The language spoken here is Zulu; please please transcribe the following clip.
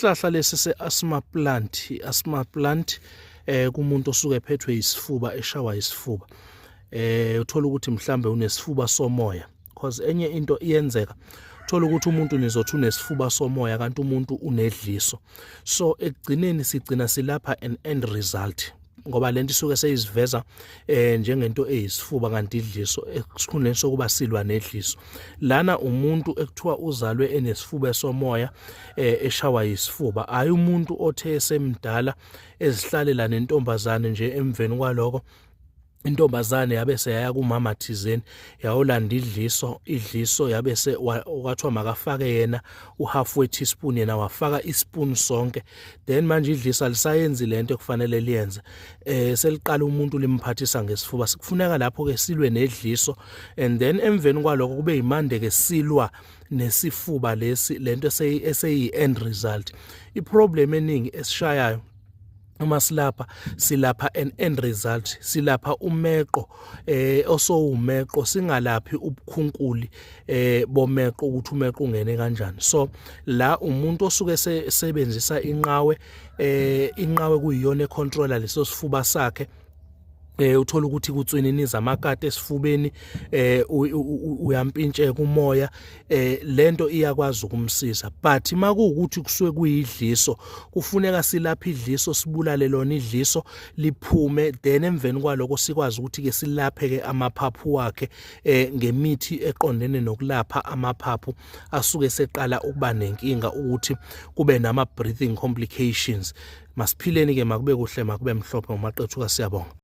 Isihlahla lesi se-asthma plant, i-asthma plant kumuntu osuke ephethwe isifuba, eshawa isifuba. Uthola ukuthi mhlambe unesifuba somoya, because enye into iyenzeka, thola ukuthi umuntu nizothi unesifuba somoya kanti umuntu unedliso. So ekugcineni sigcina silapha an end result, ngoba lento isuke seyiziveza njengento eyisifuba kanti idliso, esikhundleni sokuba silwa nedliso. Lana umuntu ekuthiwa uzalwe enesifuba somoya, eshawa yisifuba, hayi umuntu othe semdala ezihlalela nentombazane nje, emveni kwaloko intombazane yabe seyaya kumama thizeni yawolanda idliso. Idliso yabe se kwathiwa makafake yena uhalf we teaspoon, yena wafaka ispoon sonke. Then manje idliso alisayenzi lento ekufanele liyenze, seliqala umuntu limphathisa ngesifuba. Sikufuneka lapho ke silwe nedliso, and then emveni kwaloko kube yimande ke silwa nesifuba lesi, lento eseyi end result. Iproblem eningi esishayayo uma silapha, silapha an end result, silapha umeqo osowumeqo, singalaphi ubukhunkuli bomeqo, ukuthi umeqo ungene kanjani. So la umuntu osuke esebenzisa inqawe, inqawe kuyiyona econtroller leso sifuba sakhe, uthola ukuthi kutswininiza amakati esifubeni, uyampintsheka umoya, lento iyakwazi ukumsiza. But makuwukuthi kusuke kuyidliso, kufuneka silapha idliso, sibulale lona idliso liphume, then emveni kwaloko sikwazi ukuthi ke silaphe ke amaphaphu wakhe ngemithi eqondene nokulapha amaphaphu asuke seqala ukuba nenkinga, ukuthi kube nama breathing complications. Masiphileni ke, makube kuhle, makube mhlophe ngomaqethuka. Siyabonga.